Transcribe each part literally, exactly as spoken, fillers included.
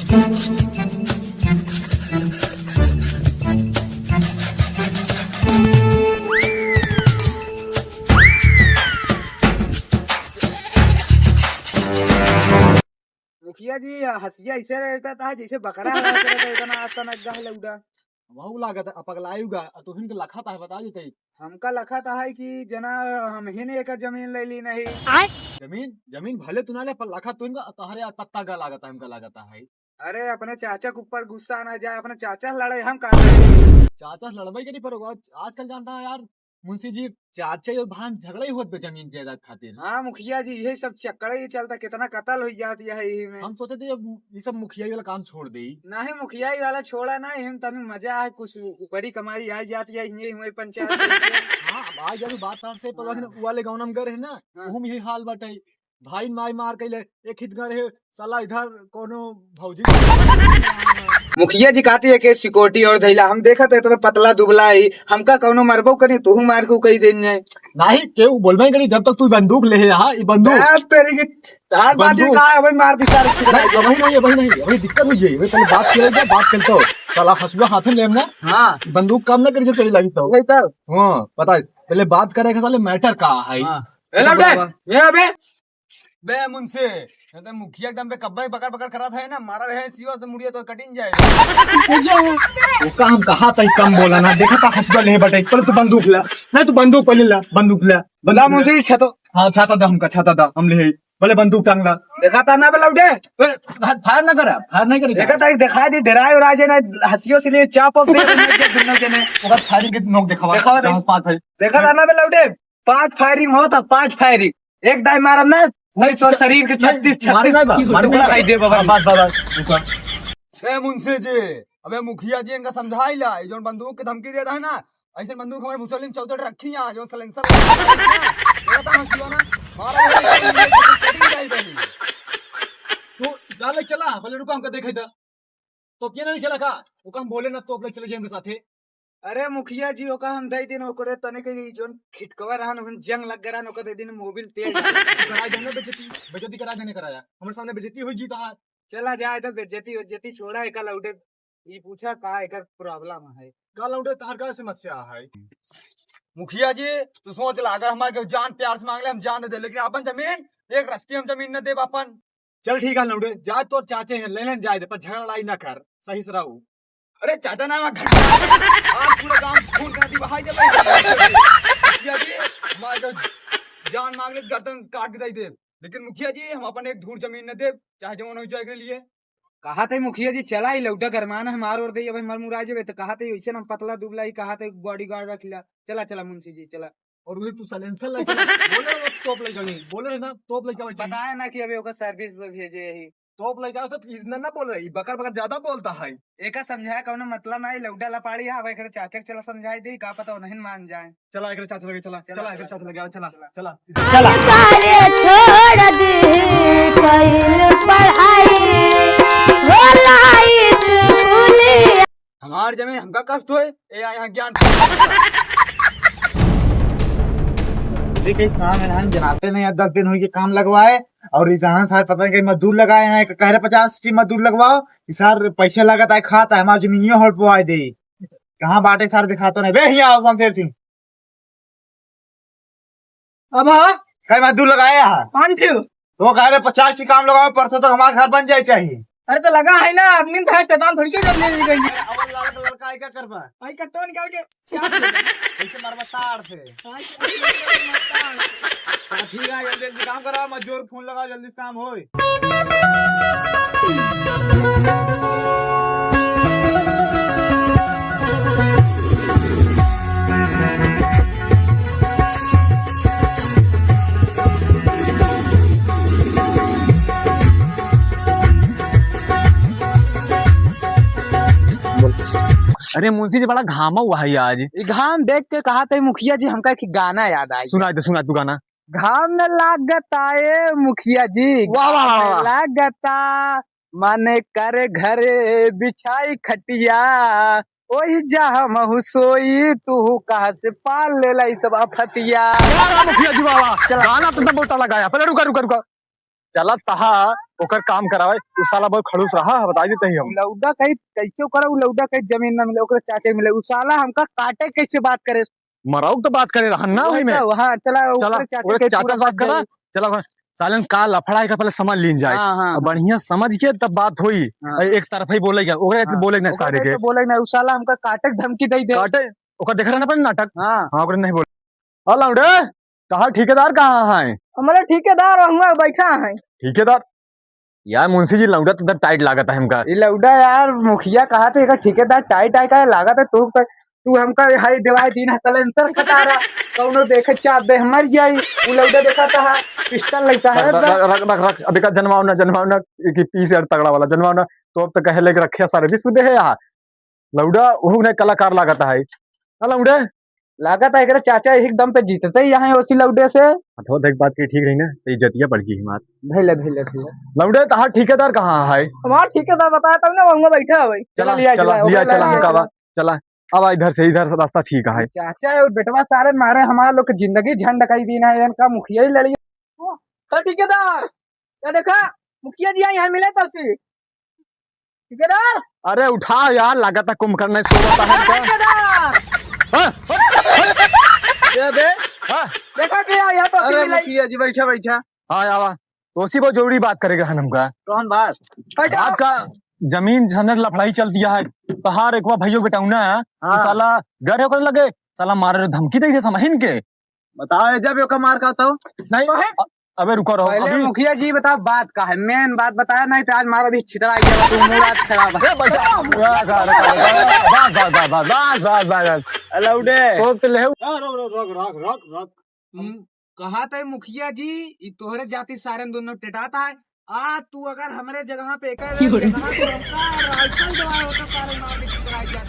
मुखिया जी, हंसिया ऐसे रहता था जैसे बकरा रहता था, इतना आसान अड्डा है लौड़ा। वहू लागत है, पगलायु गा, आ तुहिन के लखत है, बता देते। हमका लखत है कि जना हमहिन एकर जमीन ले ली नहीं। आय? जमीन, जमीन भले तू ना ले, पर लखत तुहिन का, तोहरे यार पत्ता गा लागत है, हमका लागत है। अरे, अपने चाचा के ऊपर गुस्सा ना जाए, अपने चाचा से लड़ाई हम का करें? चाचा से लड़बे करी, पर आज, आजकल जानता है यार, मुंशी जी, चाचा और भान झगड़ा ही होत बे जमीन जायदाद खातिर। हाँ मुखिया जी, यही सब चक्कर ही चलता, कितना कत्ल हो जात है यही में। हम सोचे थे, अब ये सब मुखिया वाला काम छोड़ दे। नहीं, मुखिया वाला छोड़ा ना, हम तनी मजा है, कुछ ऊपरी कमाई आ जाती है, यही हमारी पंचायत में। हाँ, अब आ जाए बात तार से, पर हाँ। लेकिन वाले गाँव में घर है ना, हाँ। वहू में यही हाल बाटे। भाई माई मार कैले, एक हित घर है, साला इधर कोनो भौजी। मुखिया जी कहती है कि सिक्योरिटी और धैला, हम देखत है इतना पतला दुबला है, हमका कौनो मरबो करी, तू मार के कही देन जाए। नहीं, केहू बोलबे करी, जब तक तू बंदूक ले है, हाँ, ई बंदूक। आ, तेरे की, तार बात ये बंदूक। कहा है, भाई मार दी सारे छिपरा। नहीं, अभी नहीं, अभी नहीं, अभी दिक्कत हो जाई, अभी पहले बात किया जाए, बात करता हो। साला हंसुआ हाथ में लेम ना। हाँ। बंदूक काम ना करी, जब तेरी लगी तो। वही तो। हाँ, पता है, पहले बात करे के साले मैटर का है। हाँ। ए, लौटे, बाबा। ये अबे। बे मुंशी, ये तो मुखिया एकदम पे कब्बे बकर बकर करा था ना, मारा रहे सीवा तो मुड़िया तो कटिन जाए। वो काम कहा था, कम बोला ना, देखा था हंसुआ ले बटे, पहले तू बंदूक ला, नहीं तू बंदूक पहले ला, बंदूक ला, ला बंदूक ला। मुंशी छतो। हाँ, छाता दा हमका, छाता दा, हम ले, पहले बंदूक टांग ला। देखा था ना बे लौटे। ए, फायर ना करा, फायर नहीं करी। देखा था, दिखा दी, डराए और आ जाए ना, हंसियों से लिए चाप और दे, दे, दे, दोनों जने। ओकर फायरिंग के नोक दिखावा, दिखावा दे। जहाँ पास है। देखा था ना बे लौटे, पांच फायरिंग हो था, पांच फायरिंग। एक दाई मारब ना, वही तो शरीर के नहीं, छत्तीस, मारे छत्तीस नहीं बा, मारे टुकड़ा नहीं। खाई दे बाबा। बस, बस, बस, रुको। ए मुंशी जी, अबे मुखिया जी इनका समझाई ला, ये जोन बंदूक के धमकी देता है ना, ऐसे बंदूक हमारे मुसलिम चौधरी रखी है, जो silencer लगा है ना, ये तो हंसी वाला, मारा है, ये तो कटिंग जाई बनी। तू जा ले चला, पहले रुको हमका देखे दा। तोप के नहीं चला का? ओका हम बोले ना, तोप ले चले जाए हमरे साथे। अरे मुखिया जी, ओका हम दे दिन, ओकरे तने के ई जोन खिटकवा रहन, ओहन जंग लग गए रहन, ओका दे दिन मोबिल तेल डाल। करा देने बेइज्जती, बेइज्जती करा देने कराया। हमरे सामने बेइज्जती हुई जी तोहार। चला जाए तो बेइज्जती, बेइज्जती छोड़ा, एका लौटे ई पूछा का एकर problem है। का लौटे तोहार का समस्या है? मुखिया जी, तू सोच ला, अगर हमारे केहू जान प्यार से मांग ले, हम जान दे दे, लेकिन अपन जमीन, एक रस्ती हम जमीन न देब अपन। चल ठीक है लौंडे, जा तोर चाचे हैं, ले लेन जाए दे, पर झगड़ा लड़ाई ना कर, सही से रहू। अरे चाचा ना, मैं घंटा आज पूरा गांव खून कर दी, बहाई दे भाई। मुखिया जी, हमारे तो जान मांग ले, गर्दन काट के दे दे, लेकिन मुखिया जी, हम अपन एक धूर जमीन न दे, चाहे जवन हो जाए के लिए। कहा थे मुखिया जी, चला ही लौटा गरमान हमार और दे, अब हमार मुरा जेबे, तो कहा थे ऐसे हम पतला दुबला ही, कहा थे bodyguard रख ला। चला, चला मुंशी जी, चला। और वही तू silencer लगा बोले ना, तोप लगा नहीं, बोले ना, तोप लगा चाहिए। बताया ना कि अबे ओकर service पे भेजे ही। तोप लगा तो इतना ना बोल रही, बकर बकर ज्यादा बोलता है। एका समझाया कौनो मतलब नहीं, लौटा लपाड़ी है, अब एकरे चाचा के चला समझाई दे, का पता वो नहीं मान जाए। चला, एकरे चाचा लगे, चला, चला, चला, एकरे चाचा लगे, चला, चला। चला। सारे छोड़ दी कइल पढ़ाई, होला स्कूलिया। हमार जमीन हमका कष्ट होए, ए आ यहाँ ज्ञान। देखिए, काम है ना, जनाते नहीं है, दस दिन हुई के काम लगवाए, और ये जहाँ सारे पता नहीं कहीं मजदूर लगाए हैं, कह रहे पचास की मजदूर लगवाओ, ये सार पैसे लगाता है, खाता है, हमार जमीनियों हड़पवाए दे। कहाँ बाटे सार, दिखाता नहीं बे, यहाँ आओ, कौन से थी? अब हाँ? कई मजदूर लगाए यहाँ? पाँच ठो। तो कह रहे पचास की काम लगाओ, परसों तक हमारा घर बन जाए चाहिए। अरे तो लगा है ना, आदमी तो है, टटान थोड़ी के जल्दी निकल गई। अरे, अवर लड़का, लड़का आई का करबा? आई कट्टो निकाल के क्या बोले? ऐसे मरबा ताड़ से। हाँ, ठीक है, जल्दी, जल्दी काम करा, मजदूर फोन लगाओ, जल्दी से काम होए। अरे मुंशी जी, बड़ा घामा हुआ है आज। ई घाम देख के कहा थे मुखिया जी, हमका एक गाना याद आई। सुना दे, सुना तू गाना। घाम लागता ए मुखिया जी, वाह, वाह, वाह, घाम वाह। लागता, मन कर घरे बिछाई खटिया, ओही जा हमहू सोई, तू कहाँ से पाल लेला ई सब आफतिया। वाह, वाह, मुखिया जी, वाह, वाह। चला। गाना तो एकदम बहुत तगड़ा गाया। पहले रुका, रुका, रुका। चला तहा ओकर काम करावे, उ साला बहुत खड़ूस रहा है, बताइ देते ही हम। लौडा कहीं कैसे ओकरा, उ लौडा कहीं जमीन ना मिले, ओकरे चाचा मिले, उ साला हमका काटे कैसे बात करे। मराऊ तो बात करे रहन ना वही में। तो, हाँ, चला, चला, ओकरे चाचा ओकरे के चाचा पूरा बात करा, जाई। चला, ओकरे सालन का लफड़ा है का पहले समझ लीन जाए। हाँ, हाँ। अब बढ़िया समझ के तब बात होई। हाँ। एक तरफा ही बोले क्या, ओकरे हाँ। बोले ना ओकरे सारे के। तो बोले ना, उ साला हमका काटे के धमकी दे दे। काटे, ओकर देख रहा ना अपन नाटक। हाँ। हाँ, ओकरे नहीं बोले। हाँ, लौंडे, कहाँ ठेकेदार कहाँ है? हमारे ठेकेदार वहाँ बैठा है। ठेकेदार? यार मुंशी जी, लौंडा तो इधर टाइट लागत है हमका। ई लौंडा यार, मुखिया कहा थे, एकर ठेकेदार टाइट आए का लागत है, तू, तू हमका हाई देवाई दीन है, सलेंसर खटा रहा, कौनो देखे चाप दे, मर जाई। उ लौंडा देखा था, पिस्टल लेता है, रख, रख, रख, रख, रख, अब एका जनवाओ ना, जनवाओ ना, कि पीस यार तगड़ा वाला, जनवाओ ना, तो अब तो कहे लेके रखे सारे विश्व दे है यहाँ। लौंडा, ओहू ने कलाकार लागत है। हाँ, लौंडे। लागत है एकरे चाचा एक दम पे जीतते ही यहाँ ओसी लौंडे से। हथवा देख बात की ठीक रही ना, तो इज्जतिया बढ़ जी हमार। धैले, धैले, धैले। लौंडे, तहार ठेकेदार कहाँ है? हमार ठेकेदार बताया तब ना, वहाँ बैठा है भाई। चला, चला, लिया, चला, चला, लिया, ओकरे चला, लाया। हमका बा, चला। अब इधर से, इधर से रास्ता ठीक है। चाचा और बेटवा सारे मारे हमार लोग के जिंदगी झंड कई दिन है, इनका मुखिया ही लड़ी। ओ, ओ ठेकेदार, क्या देखा? मुखिया जी यहाँ मिले तरसी। ठेकेदार! अरे उठा यार, लागत है कुंभकर्ण नहीं सोवत है हमका। ठेकेदार! हाँ? ए बे, हाँ? देखा कि यार, यहाँ तो अरे मिलाई। मुखिया जी, बैठा, बैठा। हाँ, आवा। तो उसी बहुत जरूरी बात करेगा हन हमका। कौन बात? बैठा। बात का जमीन समझ लफड़ाई चल दिया है। तहार एक बार भैया बेटा ना, हाँ। साला घर ओकरे लगे, साला मारे धमकी दे दे समहिन के। बताओ, ए जब ओका मार का तो? नहीं, अ-, अबे रुको रहो, पहले अभी मुखिया जी बताओ बात का है, मेन बात बताया, नहीं तो आज मारा भी छितरा गया, तू मूड आज खराब है। ए, बैठा। बस, बस, बस। ए, लौंडे। तो, तो ले। आ, रोक, रोक, रोक, रोक, रोक, रोक। हम्म, कहा तो मुखिया जी, ई तोहरे जाति सारे दोनों टेटात है। आ, तू अगर हमरे जगह पे एकर क्यों रे? जगह पे हमका राइफल देवाए होता, सारे मार के छितरा जात।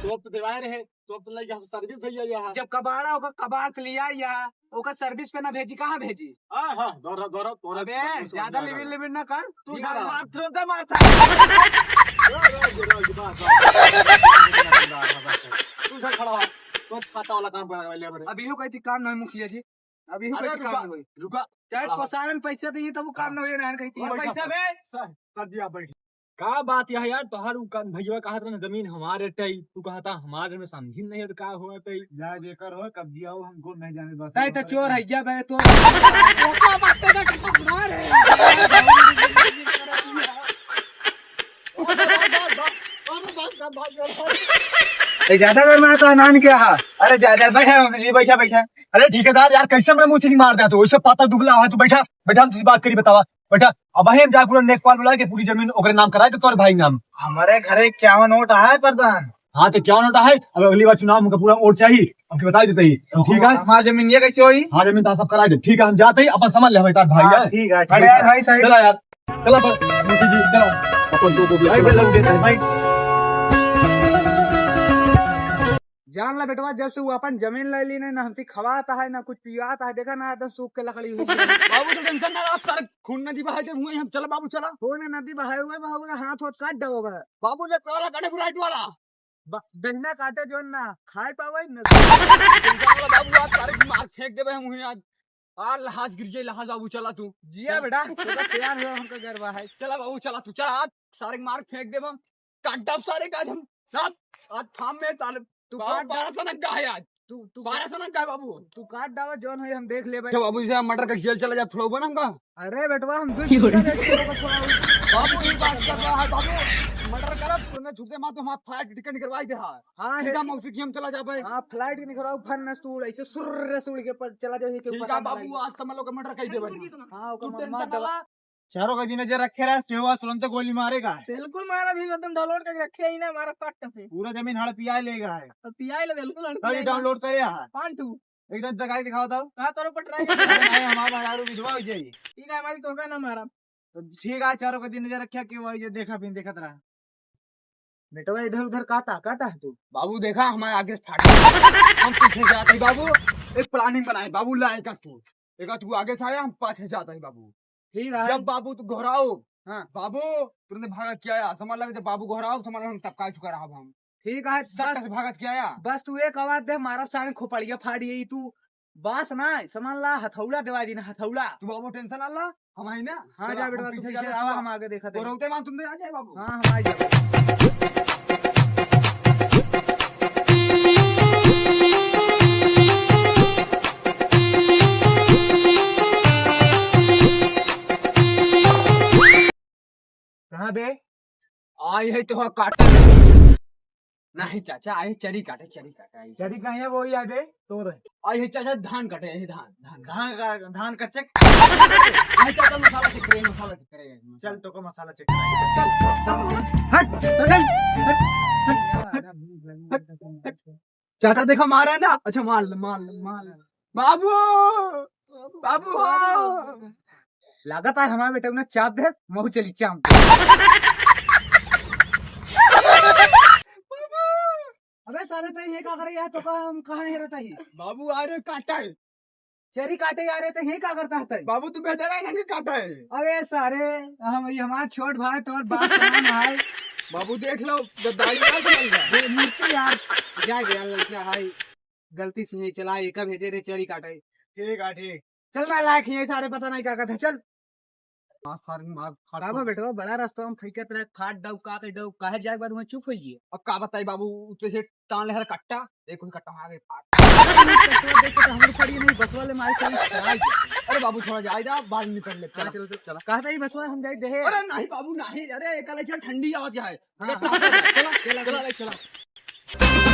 तोप देवाए रहे। तो अब तो लइका सर्विस भैया यहाँ। जब कबाड़ा ओकर कबाड़ के लिया यहाँ, ओकर सर्विस पे ना भेजी, कहाँ भेजी? हाँ, हाँ, दौड़ा, दौड़ा, दौड़ा, अबे, दौड़ा, ज्यादा दौड़ा, लिमिट, दौड़ा। लिमिट ना कर। तू ठीक है, जा। मार, तुरंते मार था। तू जा खड़ा हो। तो छाता वाला काम पर ले बड़े। अभी हो कही थी काम नहीं मुखिया जी। अभी हो अरे कही थी रुका, काम नहीं। रुका। चाहे खड़ा हो। पसारन पैसा दिए तब वो काम हाँ। नहीं होई, ना कही थी। और पैसा बे? सर, कर दिया, बैठ। का बात यह यार, तोहार उ का भैया कहत रहे ना, जमीन हमारे टई, तू कहता हमारे में समझी नहीं है तो का होए पे? जा जेकर हो, कब्जिया हो, हमको नहीं जाने बस। नहीं तो चोर है क्या बे, तो? ए, ज्यादा गरमाता है नान क्या है? अरे जा, जा, बैठा, बैठा, बैठा। अरे ठेकेदार यार, कैसे हमरा मुंह से मार दिया तू? वैसे पाता दुबला है तू, बैठा, बैठा, हम तुझे बात करी, बतावा। बेटा, अबहीं हम जा पूरा लेखपाल बुलाए के पूरी जमीन ओकरे नाम कराए के तोर भाई नाम। हमारे घरे इक्यावन वोट है प्रधान। हाँ, तो इक्यावन वोट है, अब अगली बार चुनाव में हमका पूरा वोट चाहिए, हमके बताइ देते ही। तो ठीक है? हमार जमीन ये कैसे होई? हाँ, जमीन तो सब कराए दे। ठीक है, हम जाते ही, अपन समझ ले भाई, तार भाई हाँ, है। ठीक है, अरे ठीक यार है। भाई, साइड चला यार, चला पर, मुखी जी, चला। अपन दो, दो, भाई, दो। भाई, लग गए, भाई। जान ला बेटवा, जब से वो अपन जमीन ले ली ना, ना हमसे खवाता है, ना कुछ पियाता है, देखा ना, एकदम सूख के लकड़ी हुई। बाबू, तू टेंशन ना ला, सारे खून नदी बहाए जब हुए हम, चला बाबू, चला। खून नदी बहाए हुए, बहाए हुए, हाथ होत काट डालोगा। बाबू, ने पहला काटे, राइट वाला। ब-, दहिना काटे जो ना, खाए पावे न। टेंशन ना ला बाबू, आज सारे मार फेंक देबे हम हुए आज। आ लहास गिर जाए, लहास बाबू, चला तू। जिया बेटा, तू तो सियान हो, हमका गर्व है। चला बाबू, चला तू, चला, आज सारे मार फेंक देबे हम। काट डाब सारे का आज हम। साहब, आज फार्म में साले तू बाबू, काट बारह सनक का है आज। तू, तू बारह सनक का है बाबू। तू काट डावा, जौन होई हम देख लेबे। अच्छा बाबू, जैसे मटर का जेल चला जाए, फ्लो बनम का? अरे बेटवा, हम दो क्यों रे? रुपया बेच के लोगों को खिलाओ। बाबू, ये बात कर रहा है बाबू। मटर करब, तूने झूठे मार तो हमारा फ्लाइट टिकट निकलवाई दे हा। हाँ, सीधा है। मौसी की हम चला जाबे। हाँ, फ्लाइट निकलवाओ, फन न सूड़, ऐसे सुर्र सूड़ के पर चला जाओ, ये के ठीक पता है ना बाबू, लगे। आज समझ लो कि मटर कही देबे। हाँ, तू ओकर टेंशन मत ना दवा। ला। चारों का दिन नजर रखे रहे, केहू आ तुरंत गोली मारेगा। बिल्कुल मारा भी, एकदम डाउनलोड करके रखे ही ना, मारा पट्ट से। पूरा जमीन हड़पिया लेगा है। तो पियाई ले, बिल्कुल हड़पिया अरे ना। डाउनलोड करे है। पान टू। एक डाउन तक आके दिखाओ तो। कहाँ तोरो पट रहा है? अरे नहीं, हमारा यार विधवा हो जाई। ठीक है, हमारी तो का ना मारा। तो ठीक है, चारों का दिन नजर रखे, केहू आ ये देखा फिर देखत रहा। बेटवा इधर उधर का ताकत है तू? बाबू देखा, हमारे आगे से फाट। हम पीछे से आते ही बाबू, एक प्लानिंग बनाए बाबू, लाए का तू। एक तू आगे से आया, हम पाछे से आते ही बाबू। ठीक है। जब बाबू तू घोराओ, हाँ। बाबू, तुरंत भागत क्या आया? समझ लगे जब बाबू घोराओ, समझ लो हम तब का चुका रहा हम। ठीक है, झटका बस, से भागत क्या आया? बस तू एक आवाज दे, मारा सारे खोपड़िया फाड़ यही तू। बस ना, समझ ला, हथौड़ा देवा दी ना, हथौड़ा। तू बाबू टेंशन ना ला, हम आई ना? हाँ, चला, जा बेटवा, हम तू पीछे पीछे जा, आवा, हम आगे देखा थे। गोरौते मान तुम दे आ जाए बाबू। हाँ, हम आ जाए। कहाँ बे? आई है तो काटे। नहीं चाचा, आई चरी काटे, चरी काटे, आई। चरी कहाँ है, वो ही आबे, तोर है। आई है चाचा, धान काटे, आई धान, धान। धान का, धान कच्चे? आई चाचा, मसाला check करे, मसाला check करे, मसाला। चल, तोको मसाला check करे। चल, चल, चल। हट, हट, हट, हट, हट, हट। चाचा देखा, मारा है ना? अच्छा, मार ले, मार ले, मार ले। बाबू, बाबू। लागत है हमारा बेटा उन्हें चाप दे, महू चली चाप दे। अबे सारे, तई ये का करे यार? तो का हम कहाँ है रहता ही? बाबू, आ रहे काटा है। चरी काटे आ रहे, तो ये का करता है तई? बाबू, तू बेहतर है ना कि काटा है? अबे सारे, हम, ये हमारा छोट भाई, तोर बाप का नाम है। बाबू, देख लो, गद्दारी ना समझ रहा। ये मूर्ति यार, जा गया लड़का है, गलती से ये चला, ये का भेजे रे चरी काटे। ठीक है, ठीक। चल ना, लायक ये सारे पता नहीं का कहता है, चल। मार सारे, मार, फाड़, का बा फाड़। बेटवा, बड़ा रास्ता हम फेंकत रहे, फाट डब, का के डब, काहे जाए के बाद वहाँ चुप होइए? अब का बताई बाबू, उ तो से टान ले हर कट्टा, एक कोई कट्टा आ गई फाट। अरे नहीं, कट्टा देख के तो हमरो पड़ी नहीं, बस वाले मारे से हम खराब। अरे बाबू, थोड़ा जाए जा, बाद में निकल ले, हाँ, चला। चलो, चलो, चला। कहता ही बस वाले हम जाए दे। अरे नहीं बाबू, नहीं, अरे एक अलग ठंडी आवाज है। हाँ, ये हाँ, तो चला, चला, चला, चला। चला, चला।